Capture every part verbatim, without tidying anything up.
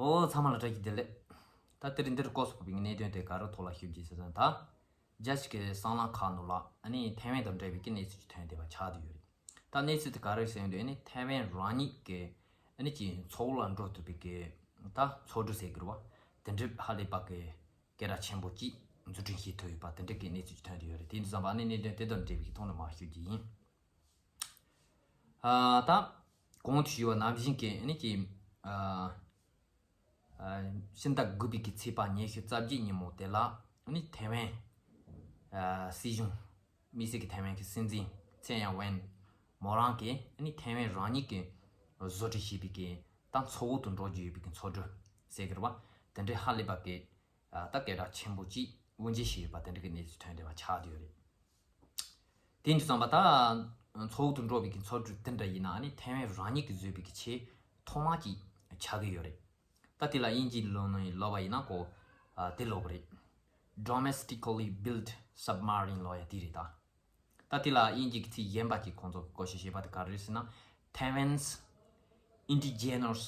ཨོ་ཚང་མ་ལ་བཀྲ་ཤིས་བདེ་ལེགས། ད་དེ་རིང་འདིར་སྐོར་སོགས་པའི་གནད་དོན་དེ་ག་རེ་ཐོག་ལ་ཞུ་རྒྱུ་ཟེར་ན། ད་རྒྱ་ཞིག་གི་སྲང་ལམ་ཁག་ནང་ལ་ཨ་ནི་ཐའེ་ཝན་དང་འབྲེལ་བའི་གི་གནས་ཚུལ་ཅིག་ཐོན་བསྡད་པ་ཆགས་བསྡད་ཡོད་རེད། ད་གནས་ཚུལ་དེ་ག་རེ་ཟེར་ཡོང་དུས་ཨ་ནི་ཐའེ་ཝན་རང་ཉིད་ཀྱི་ཨ་ནི་ཅིག་མཚོ་འོག་ལ་འགྲོ་ཐུབ་པའི་གི་ད་མཚོ་གྲུ་ཟེར་གི་རེད་བ། དེ་འདྲའི་ཧ་ལས་པ་གི་སྐད་གྲགས་ཆེན་པོ་ཅིག་འཛུགས་སྐྲུན་བྱེད་ཐུབ་ཡོད་པ་དེ་འདྲའི་གི་གནས་ཚུལ་ཅིག་ཐོན་བསྡད་ཡོད་རེད། དེ་འདྲ་ཙམ་པ་ཨ་ནི་གནད་དོན་དེ་དང་འབྲེལ་བའི་གི་ཐོག་ནས་མར་ཞུ་རྒྱུ་ཡིན། ཨ་ད་གོང་དུ་ཞུས་པ་ནང་བཞིན་གྱི་ཨ་ནི་ཀྱི་ཨ་ཨ་ཕྱི་ཟླ་དགུ་པའི་གི་ཚེས་པ་ཉི་ཤུ་རྩ་བརྒྱད་ཉིན་མོ་དེ་ལ་ཨ་ནི་ཐའེ་ཝན་ཨ་སྲིད་གཞུང་དམིགས་བསལ་གྱི་ཐའེ་ཝན་གྱི་སྲིད་འཛིན་ཚེ་ཡང་ཝེན་མོ་རང་གིས་ཨ་ནི་ཐའེ་ཝན་རང་ཉིད་ཀྱིས་བཟོ་སྐྲུན་བྱས་པའི་གི་ད་མཚོ་འོག་ཏུ་འགྲོ་རྒྱུ་ཡོད་པའི་གི་མཚོ་གྲུ་ཟེར་གི་རེད་བ། དེ་འདྲའི་ཧ་ལས་པ་གི་ཨ་ད་སྐད་གྲགས་ཆེན་པོ་ཅིག་དབུ་འབྱེད་བྱས་ཡོད་པ་དེ་འདྲ་གི་གནས་ཚུལ་ཐོན་བསྡད་པ་ཆགས་བསྡད་ཡོད་རེད། དེ་འདྲ་ཙམ་པ་ད་མཚོ་འོག་ཏུ་འགྲོ་བའི་གི་མཚོ་གྲུ་དེ་འདྲ་ཡིན་ན་ཨ་ནི་ཐའེ་ཝན་རང་ཉིད་ཀྱིས་བཟོས་པའི་གི་ཆེས་ཐོག་མ་ཅིག་ཆགས་ཀྱི་ཡོད་རེད། ད་དེ་ལ་དབྱིན་ཇིའི་ལོ་ནས་ཀློག་པ་ཡིན་ན་ཀོ་ཨ་དེ་ཀློག་གི་རེད། Domestically built submarine ཀློག་ཡ་དེ་རེད་ད། ད་དེ་ལ་དབྱིན་ཇི་གི་ཚིག་གཞན་པ་ཅིག་ཁོང་ཚོ་གི་བཀོལ་སྤྱོད་བྱས་པ་དེ་ག་རེ་རེད་ཟེར་ན། Taiwan's indigenous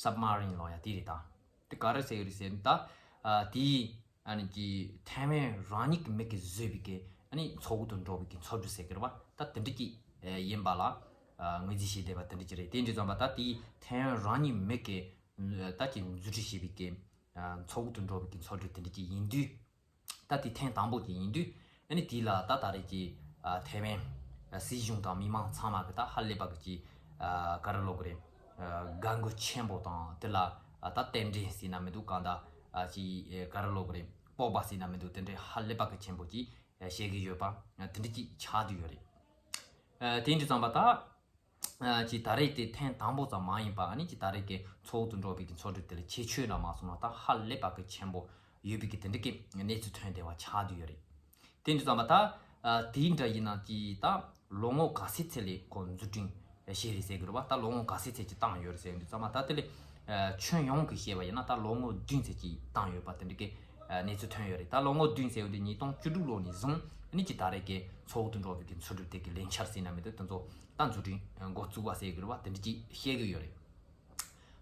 submarine ལབ་ཡ་དེ་རེད་ད། དེ་ག་རེ་ཟེར་གི་རེད་ཟེར་ན་ད། ཨ་དེ་ཨ་ནི་ཀྱི་ཐའེ་ཝན་རང་ཉིད་ཀྱི་མི་གིས་བཟོས་པའི་གི་ཨ་ནི་མཚོ་འོག་ཏུ་འགྲོ་བའི་གི་མཚོ་གྲུ་ཟེར་གི་རེད་བ། ད་དེ་འདྲ་ཅིག་ཨ་ཡིན་པ་ལ་ཨ་ངོས་འཛིན་བྱས་བསྡད་པ་དེ་འདྲ་ཅིག་རེད། དེ་འདྲ་ཙམ་པ་ད་དེ་ཐའེ་ཝན་རང་ཉིད་མི་གིས་ཨ་ད་ཀྱི་འཛུགས་སྐྲུན་བྱས་པའི་གི་ཨ་མཚོ་འོག་ཏུ་འགྲོ་བའི་གི་མཚོ་གྲུ་དེ་འདྲ་ཅིག་ཡིན་དུས། ད་དེ་ཐེངས་དང་པོ་ཅིག་ཡིན་དུས་ཨ་ནི་དེ་ལ་ད་ད་རེས་ཀྱི་ཨ་ཐའེ་ཝན་ཨ་སྲིད་གཞུང་དང་མི་མང་ཚང་མ་གི་ད་ཧ་ལས་པ་གི་ཅིག་ཨ་ག་རེ་ལབ་དགོས་རེད། ཨ་དགའ་མགུ་ཆེན་པོ་དང་དེ་ལ་ཨ་ད་རྟེན་འབྲེལ་ཟེར་ན་མི་འདུག་གང་ད་ཨ་ཅིག་ཨ་ག་རེ་ལབ་དགོས་རེད། སྤོབས་པ་ཟེར་ན་མི་འདུག་དེ་འདྲའི་ཧ་ལས་པ་གི་ཆེན་པོ་ཅིག་ཨ་བྱེད་ཀྱི་ཡོད་པ་ཨ་དེ་འདྲ་ཅིག་ཆགས་བསྡད་ཡོད་རེད། ཨ་དེ་འདྲ་ཙམ་པ་ད། ཨ་ཅིག་ད་རེས་དེ་ཐེངས་དང་པོ་ཙམ་མ་ཡིན་པ་ཨ་ནི་ཅིག་ད་རེས་ཀྱི་མཚོ་འོག་ཏུ་འགྲོ་བའི་གི་མཚོ་གྲུ་དེ་ལ་ཁྱད་ཆོས་འདྲ་མ་སོང་ན་ད་ཧ་ལས་པ་གི་ཆེན་པོ་ཡོད་པའི་གི་དེ་འདྲ་གི་གནས་ཚུལ་ཐོན་བསྡད་པ་ཆགས་བསྡད་ཡོད་རེད། དེ་འདྲ་ཙམ་པ་ད་ཨ་དེའི་འདྲ་ཡིན་ན་ཅིག་ད་ལོ་ངོ་ག་ཚོད་ཚད་ལས་ཁོ་འཛུགས་སྐྲུན་བྱས་རེད་ཟེར་གི་རེད་བ། ད་ལོ་ངོ་ག་ཚོད་ཚད་ཅིག་བཏང་ཡོད་རེད་ཟེར་གི་འདུག་ཙམ་པ་ད་དེ་ལས་ཨ་ཁྱོན་ཡོངས་ཀྱི་བཤད་པ་ཡིན་ན་ད་ལོ་ངོ་བདུན་ཚད་ཅིག་བཏང་ཡོད་པ་དེ་འདྲ་གི་ཨ་གནས་ཚུལ་ཐོན་ཡོད་རེད། ད་ལོ་ངོ་བདུན་ཟེར་བ་དེ་ཉིས་སྟོང་བཅུ་དྲུག་ལོ་ནས་བཟུང་ཨ་ནི་ཅིག་ད་རེས་ཀྱི་མཚོ་འོག་ཏུ་འགྲོ་བའི་གི་མཚོ་གྲུ་དེ་གི་ལས་འཆར་ཟེར་ན་མི་འདུག་དེ་ཚོ་ད་འཛུགས་སྐྲུན་འགོ་བཙུགས་པ་ཟེར་གི་རེད་བ། དེ་འདྲ་ཅིག་བཤད་གི་ཡོད་རེད།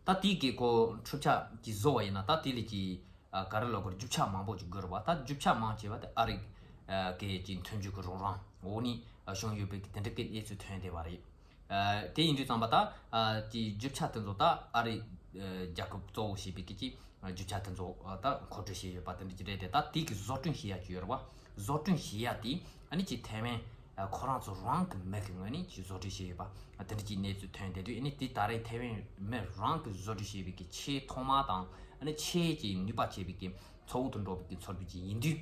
ད་དེའི་གི་ཁོ་འཁྲུག་ཆ་ཅིག་བཟོ་བ་ཡིན་ན་ད་དེ་ལས་ཅིག་ཨ་ག་རེ་ལབ་དགོས་རྒྱུ་ཆ་མང་པོ་ཅིག་དགོས་རེད་བ། ད་རྒྱུ་ཆ་མང་ཆེ་བ་དེ་ཨ་རི་ཨ་གི་ཅིག་མཐུན་འགྱུར་གི་རོགས་རམ་འོག་ནས་ཨ་བྱུང་ཡོད་པའི་གི་དེ་འདྲ་གི་གནས་ཚུལ་ཐོན་བསྡད་པ་རེད། ཨ་དེ་ཡིན་དུས་ཙམ་པ་ད་ཨ་ཀྱི་རྒྱུ་ཆ་དེ་ཚོ་ད་ཨ་རི་ཨ་རྒྱལ་ཁབ་གཙོ་བོ་བྱས་པའི་ཀྱི་ཀྱི་རྒྱུ་ཆ་དེ་ཚོ་ཨ་ད་མཁོ་སྤྲོད་བྱས་ཡོད་པ་དེ་འདྲ་ཅིག་རེད་དེ། ད་དེ་གི་བཟོ་སྐྲུན་བྱེད་ཡ་ཅིག་ཡོད་རེད་བ། བཟོ་སྐྲུན་བྱེད་ཡ་དེ་ཨ་ནི་ཀྱི་ཐའེ་ཝན་ཨ་ཁོ་རང་ཚོ་རང་གི་མི་གི་ངོས་ནས་ཀྱི་བཟོ་སྐྲུན་བྱས་ཡོད་པ་ཨ་དེ་འདྲ་ཅིག་གནས་ཚུལ་ཐོན་བསྡད་དུས་ཨ་ནི་དེ་ད་རེས་ཐའེ་ཝན་མི་རང་གི་བཟོ་སྐྲུན་བྱས་པའི་ཀྱི་ཆེས་ཐོག་མ་དང་ཨ་ནི་ཆེས་ཀྱི་ནུས་པ་ཆེ་བའི་ཀྱི་མཚོ་འོག་ཏུ་འགྲོ་བའི་ཀྱི་མཚོ་གྲུ་ཅིག་ཡིན་དུས།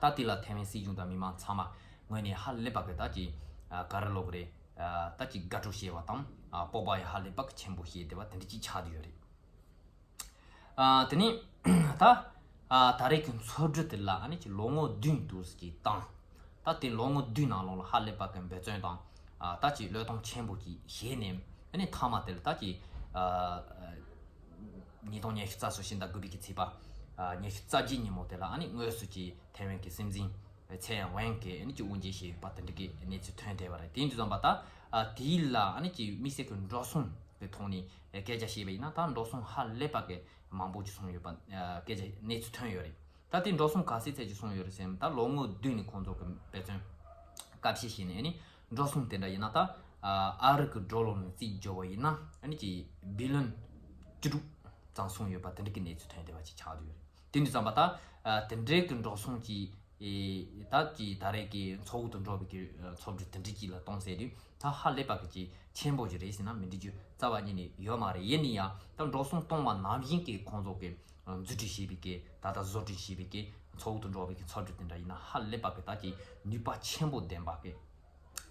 ད་དེ་ལ་ཐའེ་ཝན་སྲིད་གཞུང་དང་མི་མང་ཚང་མ་ངོས་ནས་ཧ་ལས་པ་གི་ད་ཀྱི་ཨ་ག་རེ་ལབ་དགོས་རེད། ཨ་ད་ཀྱི་དགའ་སྤྲོ་བྱས་པ་དང་ཨ་སྤོབས་པ་ཡང་ཧ་ལས་པ་གི་ཆེན་པོ་བྱས་བསྡད་པ་དེ་འདྲ་ཅིག་ཆགས་བསྡད་ཡོད་རེད། ཨ་དེ་ནས་ད་ཨ་ད་རེས་ཀྱི་མཚོ་གྲུ་དེ་ལ་ཨ་ནི་ཀྱི་ལོ་ངོ་བདུན་དུས་ཀྱི་བཏང་། ད་དེ་ལོ་ངོ་བདུན་ནང་ལོགས་ལ་ཧ་ལས་པ་གི་འབད་བརྩོན་དང་ཨ་ད་ཀྱི་བློས་གཏོང་ཆེན་པོ་ཅིག་བྱས་ནས་ཨ་ནི་མཐའ་མ་དེ་ལ་ད་ཀྱི་ཨ་ཉིས་སྟོང་ཉི་ཤུ་རྩ་གསུམ་ཕྱི་ཟླ་དགུ་པའི་གི་ཚེས་པ་ཨ་ཉི་ཤུ་རྩ་བརྒྱད་ཉིན་མོ་དེ་ལ་ཨ་ནི་དངོས་སུ་ཀྱི་ཐའེ་ཝན་གྱི་སྲིད་འཛིན་ཚེ་ཡང་ཝེན་གྱིས་ཨ་ནི་ཀྱི་དབུ་འབྱེད་བྱས་ཡོད་པ་དེ་འདྲ་གི་གནས་ཚུལ་ཐོན་བསྡད་པ་རེད། དེ་ཡིན་དུས་ཙམ་པ་ད་ཨ་དེ་ལ་ཨ་ནི་ཀྱི་དམིགས་བསལ་གྱི་འགྲོ་སོང་གི་ཐོག་ནས་སྐད་ཆ་བཤད་པ་ཡིན་ན་ད་འགྲོ་སོང་ཧ་ལས་པ་གི་མང་པོ་ཅིག་སོང་ཡོད་པ་ཨ་སྐད་ཆ་གནས་ཚུལ་ཐོན་ཡོད་རེད། ད་དེ་འགྲོ་སོང་ག་ཚད་ཚད་ཅིག་སོང་ཡོད་རེད་ཟེར་ན། ད་ལོ་ངོ་བདུན་ནས་ཁོང་ཚོ་གི་འབད་བརྩོན་དཀའ་སྤྱད་བྱས་ནས་ཨ་ནི་འགྲོ་སོང་དེ་འདྲ་ཡིན་ན་ད་ཨ་རི་གི་ཌོ་ལར་ནས་རྩིས་བརྗོད་པ་ཡིན་ན་ཨ་ནི་ཀྱི་བི་ལི་ཡོན་བཅུ་དྲུག་ཙམ་སོང་ཡོད་པ་དེ་འདྲ་གི་གནས་ཚུལ་ཐོན་བསྡད་པ་ཅིག་ཆགས་བསྡད་ཡོད་རེད། དེ་འདྲ་ཙམ་པ་ད་ཨ་དེ་འདྲའི་གི་འགྲོ་སོང་ཅིག་ཨེ་ད་ཀྱི་ད་རེས་ཀྱི་མཚོ་འོག་ཏུ་འགྲོ་བའི་གི་ཨ་མཚོ་གྲུ་དེ་འདྲ་ཅིག་ལ་གཏོང་ཟེར་དུས་ད་ཧ་ལས་པ་གི་ཅིག་ཆེན་པོ་ཅིག་རེད་ཟེར་ན་མི་འགྲིག་རྒྱུ་རྩ་བ་ཉིད་ནས་ཡོད་མ་རེད། ཡིན་ན་ཡང་ད་འགྲོ་སོང་གཏོང་བ་ནང་བཞིན་གྱི་ཁོང་ཚོ་གི་ཨ་འཛུགས་སྐྲུན་བྱས་པའི་གི་ད་ལྟ་བཟོ་སྐྲུན་བྱས་པའི་གི་མཚོ་འོག་ཏུ་འགྲོ་བའི་གི་མཚོ་གྲུ་དེ་འདྲ་ཡིན་ན་ཧ་ལས་པ་གི་ད་ཀྱི་ནུས་པ་ཆེན་པོ་ལྡན་པ་གི་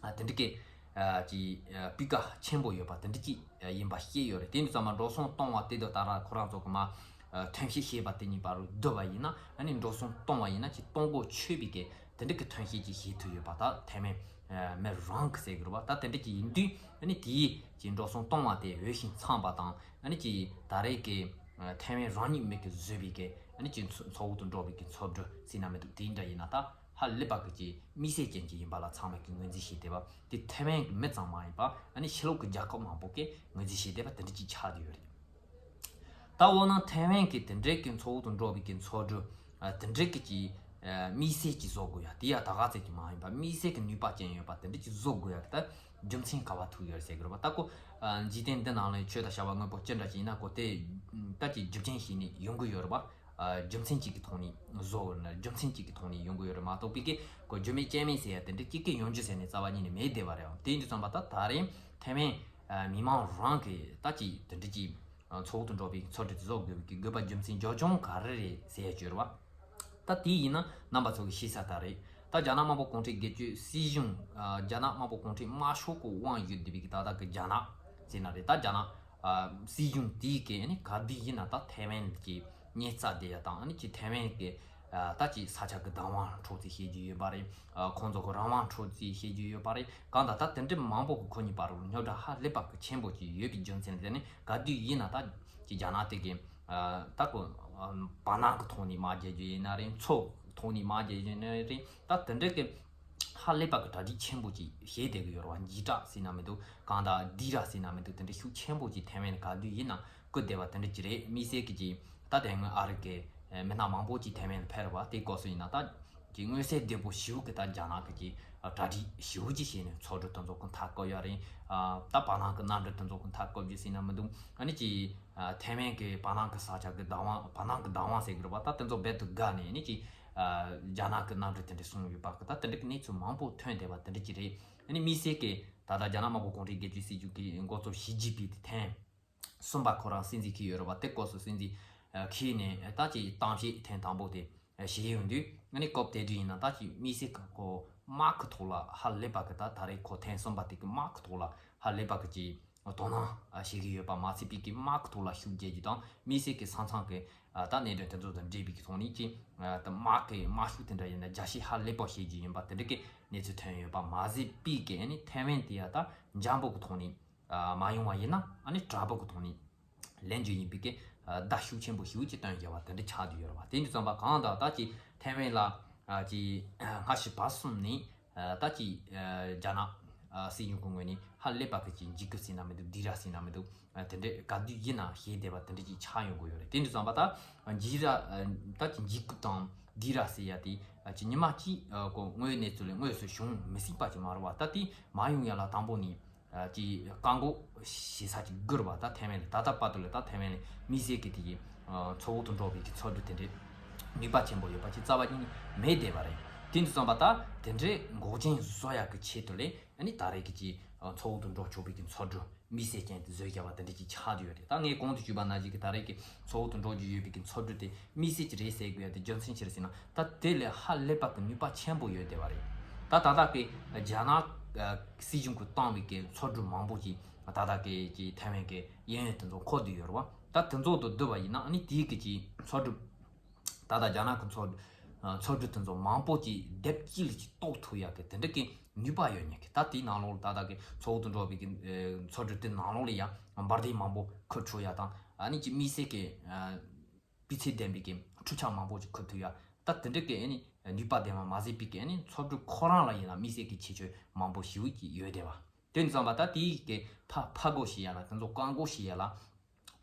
ཨ་དེ་འདྲ་གི་ཨ་ཀྱི་ཨ་སྤུས་ཀ་ཆེན་པོ་ཡོད་པ་དེ་འདྲ་ཅིག་ཨ་ཡིན་པ་ཤེས་ཡོད་རེད། དེ་འདྲ་ཙམ་མ་འགྲོ་སོང་གཏོང་བ་དེ་དང་ད་ར་ཁོ་རང་ཚོ་གི་མ་ཨ་ཐོན་སྐྱེད་བྱས་པ་དེ་གཉིས་བར་རུ་བསྡུར་བ་ཡིན་ན་ཨ་ནི་འགྲོ་སོང་གཏོང་བ་ཡིན་ན་ཅིག་གཏོང་སྒོ་ཆོད་པའི་གི་དེ་འདྲ་གི་ཐོན་སྐྱེད་ཅིག་བྱེད་ཐུབ་ཡོད་པ་ད་ཐའེ་ཝན་ཨ་མི་རང་གི་ཟེར་གི་རེད་བ། ད་དེ་འདྲ་ཅིག་ཡིན་དུས་ཨ་ནི་དེའི་ཅིག་འགྲོ་སོང་གཏོང་བ་དེ་འོས་ཤིང་འཚམས་པ་དང་ཨ་ནི་ཅིག་ད་རེས་ཀྱི་ཨ་ཐའེ་ཝན་རང་ཉིད་མི་གི་བཟོས་པའི་གི་ཨ་ནི་ཅིག་མཚོ་མཚོ་འོག་ཏུ་འགྲོ་བའི་གི་མཚོ་གྲུ་ཟེར་ན་མི་འདུག་དེ་འདྲ་ཡིན་ན་ད་ཧ་ལས་པ་གི་ཅིག་དམིགས་བསལ་ཅན་ཅིག་ཡིན་པ་ལ་ཚང་མས་ཀྱི་ངོས་འཛིན་བྱས་བསྡད་པ་དེ་ཐའེ་ཝན་གི་མི་ཙམ་མ་ཡིན་པ་ཨ་ནི་ཕྱི་ལོགས་ཀྱི་རྒྱལ་ཁབ་མང་པོ་གིས་ངོས་འཛིན་བྱས་བསྡད་པ་དེ་འདྲ་ཅིག་ཆགས་བསྡད་ཡོད་རེད། ད་འོ་ན་ཐའེ་ཝན་གྱི་དེ་འདྲའི་གི་མཚོ་དབུགས་དང་འགྲོགས་པའི་གི་མཚོ་གྲུ་ཨ་དེ་འདྲའི་གི་ཅིག་ཨ་དམིགས་བསལ་གྱི་བཟོ་དགོས་ཡ་དེ་ཡ་ད་ག་ཚད་ཀྱི་མ་ཡིན་པ་དམིགས་བསལ་གྱི་ནུས་པ་ཅན་ཡོད་པ་དེ་འདྲ་ཅིག་བཟོ་དགོས་ཡ་གི་ད་རྒྱུ་མཚན་ག་བ་ཐུག་ཡོད་རེད་ཟེར་གི་རེད་པ། ད་ཁོ་ཨ་འཇིག་རྟེན་འདི་ནང་ལ་ཆོས་དང་བྱ་བ་དངོས་པོ་ཅི་འདྲ་ཅིག་ཡིན་ན་ཁོ་དེ་ད་ཅིག་རྒྱུ་རྐྱེན་ཞིག་ནས་ཡོང་གི་ཡོད་རེད་པ། ཨ་རྒྱུ་མཚན་གཅིག་གི་ཐོག་ནས་བཟོ་བར་ན་རྒྱུ་མཚན་གཅིག་གི་ཐོག་ནས་ཡོང་གི་ཡོད་རེད་མ་གཏོགས་པའི་གི་ཁོ་རྒྱུ་མེད་རྐྱེན་མེད་ཟེར་ཡ་དེ་འདྲ་གཅིག་གི་ཡོང་རྒྱུ་ཟེར་ནས་རྩ་བ་ཉིད་ནས་མེད་བསྡད་པ་རེད། དེ་ཡིན་དུས་ཙམ་པ་ད་ད་རེས་ཐའེ་ཝན་ཨ་མི་མང་རང་གི་ད་ཅིག་དེ་འདྲ་ཅིག་ཨ་མཚོ་དབུགས་དང་འགྲོགས་པའི་མཚོ་གྲུ་དེ་བཟོ་དགོས་པའི་གི་དགོས་པ་རྒྱུ་མཚན་རྒྱུ་རྐྱེན་ག་རེ་རེད་ཟེར་ཡ་ཅིག་ཡོད་རེད་པ། ད་དེ་ཡིན་ན་རྣམ་པ་ཚོ་གི་ཤེས་ས་ད་རེད། ད་རྒྱ་ནག་དམར་པོ་གུང་ཁྲན་སྒེར་གཅོད་སྲིད་གཞུང་ཨ་རྒྱ་ནག་དམར་པོ་གུང་ཁྲན་དམར་ཤོག་གི་དབང་ཡོད་བསྡད་པའི་གི་ད་ལྟ་གི་རྒྱ་ནག་ཟེར་ན་རེད། ད་རྒྱ་ནག་ཨ་སྲིད་གཞུང་དེའི་གི་ནི་ག་དུས་ཡིན་ན་ད་ཐའེ་ཝན་གྱི་ཉེན་རྩ་བསྡད་ཡ་དང་ཨ་ནི་ཅིག་ཐའེ་ཝན་གྱི་ཨ་ད་ཅིག་ས་ཆ་གི་བདག་དབང་འཕྲོག་རྩིས་བྱེད་རྒྱུ་ཡོད་པ་རེད། ཨ་ཁོང་ཚོ་གི་རང་དབང་འཕྲོག་རྩིས་བྱེད་རྒྱུ་ཡོད་པ་རེད། གང་ལྟར་ད་དེ་འདྲ་མང་པོ་གི་ཁོ་གཉིས་བར་རུ་རྙོག་དྲ་ཧ་ལས་པ་གི་ཆེན་པོ་ཅིག་ཡོད་པའི་རྒྱུ་མཚན་ལ་བརྟེན་ནས་ག་དུས་ཡིན་ན་ད་ཅིག་རྒྱ་ནག་དེ་གི་ཨ་ད་ཁོ་ཨ་བར་སྣང་གི་ཐོག་ནས་དམག་རྒྱག་རྒྱུ་ཡིན་ན་རེད། མཚོ་གི་ཐོག་ནས་དམག་རྒྱག་རྒྱུ་ཡིན་ན་རེད། ད་དེ་འདྲ་གི་ཧ་ལས་པ་གི་གྲ་སྒྲིག་ཆེན་པོ་ཅིག་བྱས་བསྡད་གི་ཡོད་རེད་པ། འཇིགས་སྐྲག་ཟེར་ན་མི་འདུག་གང་ལྟར་སྡིགས་ར་ཟེར་ན་མི་འདུག་དེ་འདྲ་ཤུགས་ཆེན་པོ་ཅིག་ཐའེ་ཝན་ག་དུས་ཡིན་ན་བསྐུལ་བསྡད་པ་དེ་འདྲ་ཅིག་རེད། དམིགས་བསལ་གི་ཅིག་ད་དེ་སྔོན་ཨ་རི་གི་མི་སྣ་མང་པོ་ཅིག་ཐའེ་ཝན་ལ་ཕེབས་རེད་པ། དེ་སྐབས་སུ་ཡིན་ན་ད་ཅིག་མངོན་གསལ་དོད་པོ་ཞེ་པོ་གི་ད་རྒྱ་ནག་གི་ཅིག་གྲ་སྒྲིག་ཞེ་པོ་ཅིག་བྱས་ནས་མཚོ་གྲུ་དེ་ཚོ་གི་མཐའ་བསྐོར་ཡ་རེད། ད་བར་སྣང་གི་གནམ་གྲུ་དེ་ཚོ་གི་མཐའ་བསྐོར་རྒྱུ་ཟེར་ན་མི་འདུག་ཨ་ནི་ཅིག་ཐའེ་ཝན་གི་བར་སྣང་གི་ས་ཆ་གི་བདག་དབང་བར་སྣང་གི་བདག་དབང་ཟེར་གི་རེད་པ། ད་དེ་ཚོ་རྦད་དེ་དགའ་ནས་ཨ་ནི་ཅིག་རྒྱ་ནག་གི་གནམ་གྲུ་དེ་འདྲ་སོང་ཡོད་པ་གི་ད་དེ་འདྲ་གི་གནས་ཚུལ་མང་པོ་ཐོན་བསྡད་པ་དེ་འདྲ་ཅིག་རེད། ཨ་ནི་དམིགས་བསལ་གི་ད་ལྟ་རྒྱ་ནག་དམར་པོ་གུང་ཁྲན་སྒེར་གཅོད་སྲིད་གཞུང་གི་འགོ་གཙོ་ཞི་ཅིན་ཕིང་དེ་ཐེངས་གསུམ་པ་ཁོ་རང་སྲིད་འཛིན་འཁྱེར་ཡོད་རེད་པ། དེ་སྐབས་སུ་སྲིད་འཛིན་འཁྱེར་ནས་ད་ཅིག་གཏམ་བཤད་ཐེངས་དང་པོ་དེ་བྱས་ཡོང་དུས་ཨ་ནི་སྐབས་དེ་དུས་ཡིན་ན་ད་ཅིག་དམིགས་བསལ་གི་ཁོ་དམག་གི་ཐོག་ལ་ཧ་ལས་པ་གི་ད་ད་རེས་ཁོ་ཐེངས་གསུམ་པ་དེ་གི་དམག་གི་ཐོག་ལ་ཧ་ལས་པ་གི་ཅིག་དོ་སྣང་བྱེད་ཀྱི་ཡོད་པ་མ་ཚད་པའི་གི་དམག་གི་ཐོག་ལ་ཤུགས་རྒྱག་རྒྱུ་དང་དམིགས་བསལ་གི་ས་མཚམས་གི་ད་གནད་དོན་དེ་ཚོ་དང་འབྲེལ་བའི་གི་ཐོག་ནས་ཅིག་དམག་གི་དམག་ཤུགས་དེ་འདྲ་ཡིན་ན་རྒྱ་ཤེད་ཧ་ལས་པ་བྱེད་རྒྱུ་ཡིན་པ་དེ་འདྲ་གི་གནས་ཚུལ་ཐོན་ཡོད་པ་མ་ཟད་པའི་གི་ཨ་ནི་ཐའེ་ཝན་དེ་ཡ་ད་འཇམ་པོ་གི་ཐོག་ནས་མ་ཡོང་བ་ཡིན་ན་ཨ་ནི་དྲག་པོ་གི་ཐོག་ནས་ལེན་རྒྱུ་ཡིན་པའི་གི་བརྡ་ཤུགས་ཆེན་པོ་ཞེ་པོ་ཅིག་བཏོན་བཞག་པ་དེ་འདྲ་ཆགས་བསྡད་ཡོད་རེད་པ། དེ་འདྲ་ཙམ་པ་གང་ལྟར་ད་ཅིག་ཐའེ་ཝན་ལ་ཅིག་སྔ་ཕྱི་བར་གསུམ་ནས་ད་ཅིག་རྒྱ་ནག་སྲིད་གཞུང་གི་ངོས་ནས་ཧ་ལས་པ་གི་ཅིག་འཇིགས་སྐུལ་ཟེར་ན་མི་འདུག་སྡིགས་ར་ཟེར་ན་མི་འདུག་དེ་འདྲ་ག་དུས་ཡིན་ན་བྱས་བསྡད་པ་དེ་འདྲ་ཅིག་ཆགས་ཡོང་གི་ཡོད་རེད། དེ་འདྲ་ཙམ་པ་ད་འཇིགས་ར་ད་ཅིག་འཇིགས་སྐུལ་དང་སྡིགས་ར་ཟེར་ཡ་དེ་ཅིག་ཉི་མ་གཅིག་གོ་དངོས་ཡོད་གནས་ཚུལ་ལས་དངོས་སུ་བྱུང་མི་སྲིད་པ་ཅིག་མ་རེད་པ། ད་དེ་མ་ཡོང་ཡ་ལ་དང་པོ་ནས་ཀྱི་བཀག་འགོག་བྱེད་ས་ཅིག་དགོས་རེད་པ། ད་ཐའེ་ཝན་ལ་ད་ལྟ་བར་དུ་ལ་ད་ཐའེ་ཝན་ལ་དམིགས་བསལ་གྱི་དེ་གི་མཚོ་དབུགས་དང་འགྲོགས་པའི་གི་མཚོ་གྲུ་དེ་འདྲའི་ནུས་པ་ཆེན་པོ་ཡོད་པ་ཅིག་རྩ་བ་ཉིད་ནས་མེད་བསྡད་པ་རེད། དེ་འདྲ་ཙམ་པ་ད་དེ་འདྲའི་འགོག་རྐྱེན་བཟོ་ཡག་གི་ཆེད་དུ་ལས་ཨ་ནི་ད་རེས་ཀྱི་ཅིག་མཚོ་དབུགས་དང་འགྲོགས་ཆོག་པའི་གི་མཚོ་གྲུ་དམིགས་བསལ་ཅན་དེ་བཟོས་བཞག་པ་དེ་འདྲ་ཅིག་ཆགས་བསྡད་ཡོད་རེད། ད་ངས་གོང་དུ་ཞུས་པ་ནང་བཞིན་གྱི་ད་རེས་ཀྱི་མཚོ་དབུགས་དང་འགྲོགས་ཀྱི་ཡོད་པའི་གི་མཚོ་གྲུ་དེ་དམིགས་བསལ་གྱི་རེད་ཟེར་དགོས་ཡ་དེ་རྒྱུ་མཚན་ཅི་རེད་ཟེར་ན་ད་དེ་ལས་ཧ་ལས་པ་གི་ནུས་པ་ཆེན་པོ་ཡོད་བསྡད་པ་རེད། ད་ད་ལྟ་གི་རྒྱ་ནག་སྲིད་གཞུང་གིས་བཏང་བའི་གི་མཚོ་གྲུ་མང་པོ་ཅིག་ད་ལྟ་གི་ཅིག་ཐའེ་ཝན་གི་གཡས་གཡོན་དེ་ཚོ་འཁོར་བསྡད་ཡོད་རེད་པ། ད་དེ་ཚོ་དང་བསྡུར་བ་ཡིན་ན་ཨ་ནི་དེའི་གི་ཅིག་མཚོ་གྲུ་ད་ལྟ་རྒྱ་ནག་གི་མཚོ་མཚོ་གྲུ་དེ་ཚོ་མང་པོ་ཅིག་སྡེབ་གཅིག་ལ་ཅིག་གཏོར་ཐུབ་ཡག་གི་དེ་འདྲ་གི་ནུས་པ་ཡོད་མཁན་གི་ད་དེའི་ནང་ལོགས་ལ་ད་ལྟ་གི་མཚོ་དབུགས་དང་འགྲོགས་པའི་གི་མཚོ་གྲུ་དེ་ནང་ལོགས་ལ་ཡང་འབར་མདེལ་མང་པོ་འཁུར་ཆོག་ཡག་དང་ཨ་ནི་ཅིག་དམིགས་བསལ་གི་སྤུས་ཚད་ལྡན་པའི་གི་འཕྲུལ་ཆས་མང་པོ་ཅིག་འཁུར་ཐུབ་ཡ། ད་དེ་འདྲ་གི་ཨ་ནི་ནུས་པ་ལྡན་པ་མ་ཟད་པའི་གི་ཨ་ནི་མཚོ་གྲུ་ཁོ་རང་ལ་ཡིན་ན་དམིགས་བསལ་གྱི་ཁྱད་ཆོས་མང་པོ་ཞེ་པོ་ཅིག་ཡོད་བསྡད་པ། དེ་འདྲ་ཙམ་པ་ད་དེའི་གི་ཕ་ཕར་རྒོལ་བྱེད་ཡ་ལ་དེ་ཚོ་བཀག་འགོག་བྱེད་ཡ་ལ་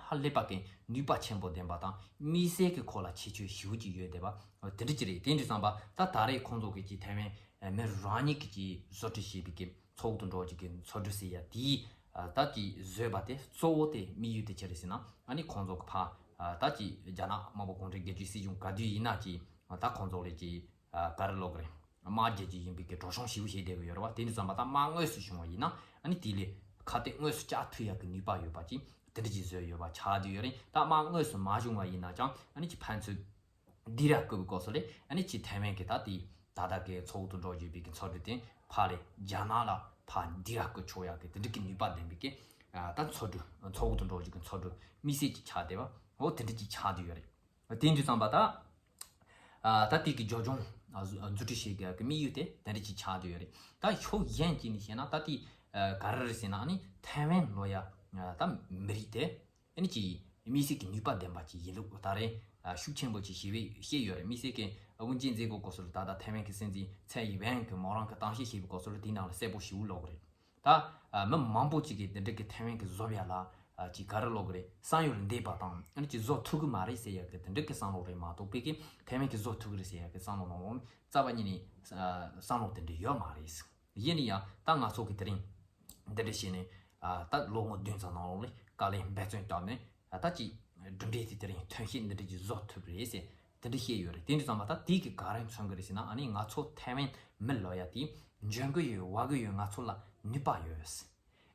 ཧ་ལས་པ་གི་ནུས་པ་ཆེན་པོ་ལྡན་པ་དང་དམིགས་བསལ་གྱི་ཁོ་ལ་ཁྱད་ཆོས་ཞེ་པོ་ཅིག་ཡོད་བསྡད་པ་དེ་འདྲ་ཅིག་རེད། དེ་འདྲ་ཙམ་པ་ད་ད་རེས་ཁོང་ཚོ་གི་ཅིག་ཐའེ་ཝན་མི་རང་ཉིད་ཀྱི་ཅིག་བཟོ་སྐྲུན་བྱས་པའི་གི་མཚོ་དབུགས་དང་འགྲོགས་ཀྱི་གི་མཚོ་གྲུ་ཟེར་ཡ་དེའི་ད་ཅིག་བཟོས་པ་དེ་གཙོ་བོ་དེ་དམིགས་ཡུལ་དེ་ཅི་རེད་ཟེར་ན་ཨ་ནི་ཁོང་ཚོ་གི་ཕ་ད་ཅིག་རྒྱ་ནག་དམར་པོ་གུང་ཁྲན་སྒེར་གཅོད་སྲིད་གཞུང་ག་དུས་ཡིན་ན་ཅིག་ད་ཁོང་ཚོ་ལ་ཅིག་ག་རེ་ལབ་དགོས་རེད། དམག་རྒྱག་རྒྱུ་ཡིན་པའི་གི་གྲོགས་ཤོང་ཞེ་པོ་བྱས་བསྡད་ཀྱི་ཡོད་རེད་པ། དེ་འདྲ་ཙམ་པ་ད་དམག་དངོས་སུ་བྱུང་བ་ཡིན་ན་ཨ་ནི་དེ་ལས་ཁ་གཏད་དངོས་སུ་བཅག་ཐུབ་ཡག་གི་ནུས་པ་ཡོད་པ་ཅིག་དེ་འདྲ་ཅིག་བཟོས་ཡོད་པ་ཆགས་བསྡད་ཡོད་རེད། ད་དམག་དངོས་སུ་མ་བྱུང་བ་ཡིན་ན་ཀྱང་ཨ་ནི་ཅིག་ཕན་ཚུན་སྡིགས་ར་བསྐུལ་བའི་སྐབས་སུ་ལས་ཨ་ནི་ཅིག་ཐའེ་ཝན་གི་ད་དེ་ད་ལྟ་གི་མཚོ་དབུགས་དང་འགྲོགས་ཡོད་པའི་གི་མཚོ་གྲུ་དེ་ཕར་ལས་རྒྱ་ནག་ལ་ཕར་སྡིགས་ར་བསྐུལ་ཆོག་ཡག་གི་དེ་འདྲ་གི་ནུས་པ་ལྡན་པའི་གི་ད་མཚོ་གྲུ་མཚོ་དབུགས་དང་འགྲོགས་ཡོད་གི་མཚོ་གྲུ་དམིགས་བསལ་གྱི་ཆགས་བསྡད་པ་འོ་དེ་འདྲ་ཅིག་ཆགས་བསྡད་ཡོད་རེད། དེ་འདྲ་ཙམ་པ་ད། ད་ལྟའི་གི་རྒྱབ་ལྗོངས་འཛུགས་སྐྲུན་བྱེད་དགོས་ཀྱི་དམིགས་ཡུལ་དེ་དེ་འདྲ་ཅིག་ཆགས་བསྡད་ཡོད་རེད། ད་ཕྱོགས་གཞན་གཅིག་ནས་བཤད་ན་ད་ལྟའི་ག་རེ་རེད་ཟེར་ན་ཨ་ནི་ཐའེ་ཝན་ལབ་ཡ་ད་མི་རིགས་དེ་ཨ་ནི་ཅིག་དམིགས་བསལ་གྱི་ནུས་པ་ལྡན་པ་ཅིག་ཡིན་ལུགས་ད་རེས་ཤུགས་ཆེན་པོ་ཅིག་ཞེ་པོ་བཤད་ཡོད་རེད། དམིགས་བསལ་གྱི་དབུ་འབྱེད་མཛད་སྒོ་སྐབས་སུ་ལ་ད་ལྟ་ཐའེ་ཝན་གྱི་སྲིད་འཛིན་ཚའེ་ཡིན་ཝེན་གྱིས་མོ་རང་གི་གཏམ་བཤད་བྱས་པའི་སྐབས་སུ་ལ་དེའི་ནང་ལ་གསལ་པོ་ཞེ་པོ་ལབ་ཀྱི་རེད། ད་མི་མང་པོ་ཅིག་གིས་འདི་འདྲ་གི་ཐའེ་ཝན་གྱི་བཟོ་ཡ་ལ་ ཨ་ཅིག་ག་རེ་ལབ་དགོས་རེད། བསམ་ཡུལ་འདས་པ་དང་ཨ་ནི་ཅིག་བཟོ་ཐུབ་ཀྱི་མ་རེད་ཟེར་ཡག་གི་དེ་འདྲ་གི་བསམ་བློ་རེད་མ་གཏོགས། ཕ་གི་ཐའེ་ཝན་གི་བཟོ་ཐུབ་ཀྱི་རེད་ཟེར་ཡག་གི་བསམ་བློ་ནང་ལོགས་ནས་རྩ་བ་ཉིད་ནས་ཨ་བསམ་བློ་དེ་འདྲ་ཡོད་མ་རེད། ཡིན་ན་ཡང་ད་ང་ཚོ་གི་དེ་རིང་འདི་འདྲ་བྱས་ནས་ཨ་ད་ལོ་ངོ་བདུན་ཙམ་ནང་ལོགས་ལ་དཀའ་ལས་འབད་བརྩོན་བཏང་ནས་ཨ་ད་ཅིག་གྲུབ་འབྲས་དེ་དེ་རིང་ཐོན་སྐྱེད་འདི་འདྲ་ཅིག་བཟོ་ཐུབ་རེད་ཟེར། དེ་འདྲ་བཤད་ཡོད་རེད། དེ་འདྲ་ཙམ་པ་ད་དེ་གི་ག་རེ་མཚོན་གི་རེད་ཟེར་ན། ཨ་ནི་ང་ཚོ་ཐའེ་ཝན་མི་ལབ་ཡ་དེ་འཇོན་གི་ཡོད། བ་གི་ཡོད། ང་ཚོ་ལ་ནུས་པ་ཡོད།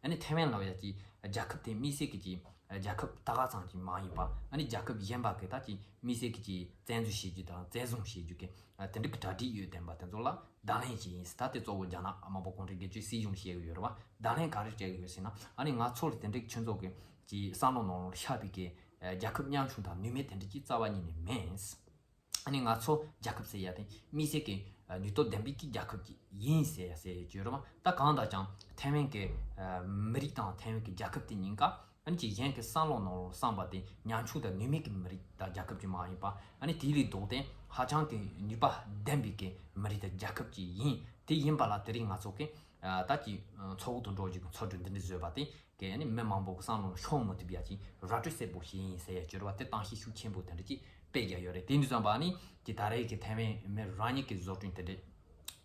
ཨ་ནི་ཐའེ་ཝན་ལབ་ཡ་གི་རྒྱལ་ཁབ་དེ་དམིགས་བསལ་གི་ཅིག་རྒྱལ་ཁབ་ད་ག་ཙམ་ཅིག་མ་ཡིན་པ། ཨ་ནི་རྒྱལ་ཁབ་གཞན་པ་གི་ད་ཅིག་དམིགས་བསལ་གི་ཅིག་བཙན་འཛུལ་བྱེད་རྒྱུ་དང་བཙན་བཟུང་བྱེད་རྒྱུ་གི་ཨ་དེ་འདྲ་གི་གྲ་སྒྲིག་ཡོད་བསྡད་པ་དེ་ཚོ་ལ་བརྡ་ལན་ཅིག་ཡིན་ཟེར། ད་དེ་གཙོ་བོ་རྒྱ་ནག་དམར་པོ་གུང་ཁྲན་རྒྱལ་གཅེས་སྲིད་གཞུང་བཤད་གི་ཡོད་རེད་བ། བརྡ་ལན་ག་རེ་སྤྲད་གི་ཡོད་ཟེར་ན། ཨ་ནི་ང་ཚོ་ལ་དེ་འདྲ་གི་ཁྱོད་ཚོ་གི་ཅིག་བསམ་བློ་ནང་ལ་ཤར་བའི་གི་ཨ་རྒྱལ་ཁབ་ཉམ་ཆུང་དང་ནུས་མེད་དེ་འདྲ་ཅིག་རྩ་བ་ཉིད་ནས་མེད། ཨ་ནི་ང་ཚོ་རྒྱལ་ཁབ་ཟེར་ཡ་དེ་དམིགས་བསལ་གྱི་ཨ་ནུས་སྟོབས་ལྡན་པའི་གི་རྒྱལ་ཁབ་ཅིག་ཡིན་ཟེར་ཡ་ཟེར་ཡ་ཅིག་ཡོད་རེད་བ། ད་གང་ལྟར་ཀྱང་ཐའེ་ཝན་གྱི་ཨ་མི་རིགས་དང་ཐའེ་ཝན་གྱི་རྒྱལ་ཁབ་དེ་གཉིས་ཀ་ཨ་ནི་ཅིག་གཞན་གྱི་བསམ་བློ་ནང་བསམ་པ་དེ་ཉམ་ཆུང་དང་ནུས་མེད་ཀྱི་མི་རིགས་དང་རྒྱལ་ཁབ་ཅིག་མ་ཡིན་པ། ཨ་ནི་དེ་ལས་ལྡོག་སྟེ་ཧ་ཅང་གི་ནུས་པ་ལྡན་པའི་གི་མི་རིགས་དང་རྒྱལ་ཁབ་ཅིག་ཡིན། དེ་ཡིན་པ་ལ་དེ་རིང་ང་ཚོ་གི་ཨ་ད་ཅིག་ཚོགས་འདུ་འགྲོ་རྒྱུ་གི་ཚོགས་འདུ་འདི་འདྲ་བཟོས་པ་དེ། གི་ཨ་ནི་མི་མང་པོ་གི་བསམ་བློ་ཤོང་མི་ཐུབ་ཡ་ཅིག་ར་སྤྲོད་གསལ་པོ་ཞིག་ཡིན་ཟེར་ཡ་ཅིག་ཡོད་རེད་བ། དེ་གཏམ་བཤད་ཤུགས་ཆེན་པོ་དེ་འདྲ་ཅིག་སྤེལ་རྒྱུ་ཡོད་རེད། དེ་འདྲ་ཙམ་པ་ཨ་ནི་ཅིག་ད་རེས་ཀྱི་ཐའེ་ཝན་མི་རང་ཉིད་ཀྱི་བཟོ་སྐྲུན་དེ་འདྲ་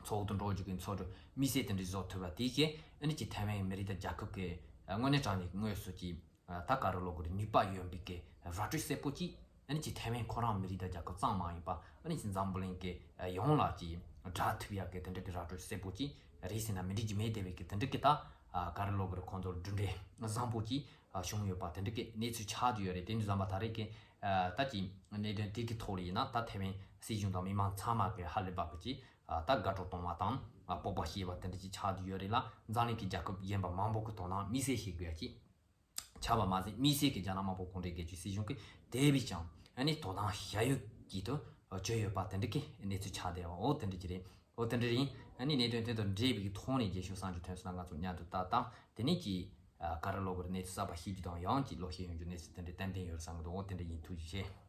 ཚོགས་འདུ་འགྲོ་རྒྱུ་གི་ཚོགས་འདུ་དམིགས་བསལ་དེ་འདྲ་བཟོ་ཐུབ་པ་དེ་གིས་ཨ་ནི་ཅིག་ཐའེ་ཝན་མི་རིགས་དང་རྒྱལ་ཁབ་ཀྱི་དངོས་གནས་དྲང་གནས་དངོས་སུ་ཅིག་ད་ག་རེ་ལབ་དགོས་རེད། ནུས་པ་ཡོད་པའི་གི་ར་སྤྲོད་གསལ་པོ་ཅིག་ཨ་ནི་ཅིག་ཐའེ་ཝན་ཁོ་རང་མི་རིགས་དང་རྒྱལ་ཁབ་ཙམ་མ་ཡིན་པ། ཨ་ནི་ཅིག་འཛམ་བུ་གླིང་གི་ཡོངས་ལ་ཅིག་བསྒྲགས་ཐུབ་ཡ་གི་དེ་འདྲ་གི་ར་སྤྲོད་གསལ་པོ་ཅིག་རེད་ཟེར་ན་མི་འགྲིག་རྒྱུ་མེད་བསྡད་པའི་གི་དེ་འདྲ་གི་ད་ག་རེ་ལབ་དགོས་རེད། ཁོང་ཚོར་གྲུབ་འབྲས་བཟང་པོ་ཅིག་བྱུང་ཡོད་པ་དེ་འདྲ་གི་གནས་ཚུལ་ཆགས་བསྡད་ཡོད་རེད། དེ་འདྲ་ཙམ་པ་ད་རེས་ཀྱི་ད་ཅིག་གནད་དོན་དེ་གི་ཐོག་ལ་ཡིན་ན་ད་ཐའེ་ཝན་སྲིད་གཞུང་དང་མི་མང་ཚང་མ་གི་ཧ་ལས་པ་གི་ཅིག་ད་དགའ་སྤྲོ་གཏོང་བ་དང་སྤོབས་པ་སྐྱེས་པ་དེ་འདྲ་ཅིག་ཆགས་བསྡད་ཡོད་རེད་ལ། འཛམ་གླིང་གི་རྒྱལ་ཁབ་གཞན་པ་མང་པོ་གི་དོ་སྣང་དམིགས་བསལ་བྱེད་དགོས་ཡ་ཅིག་ཆགས་པ་མ་ཟད། དམིགས་བསལ་གྱི་རྒྱ་ནག་དམར་པོ་གུང་ཁྲན་རྒྱལ་གཅེས་སྲིད་གཞུང་གིས་དེ་བས་ཀྱང་ཨ་ནི་དོ་སྣང་བྱ་ཡུལ་གྱི་དུ་བརྗོད་ཡོད་པ་དེ་འདྲ་གི་གནས་ཚུལ་ཆགས་བསྡད་པ། འོ་དེ་འདྲ་ཅིག་རེད། འོ་དེ་འདྲ་ཡིན། ཨ་ནི་གནད་དོན་དེ་དང་འབྲེལ་བའི་གི་ཐོག་ནས་རྒྱས་ཤོག་བསམ་རྒྱུ་ཐོན་སོང་ན་ང་ཚོ་མཉམ་དུ་ལྟ་དང་། དེ་ནས་ཀྱི་ཨ་ག་རེ་ལབ་དགོས་རེད། གནས་ཚུལ་གསར་པ་ཤེས་རྒྱུ་དང་ཡང་ཅིག་ལོག་ཤེས་ཡོང་རྒྱུ་གནས་ཚུལ་དེ་འདྲ་ཏན་ཏན་ཡོད་བསམ་གི་འདུག་འོ་དེ་འདྲ་ཡིན། ཐུགས་རྗེ་ཆེ།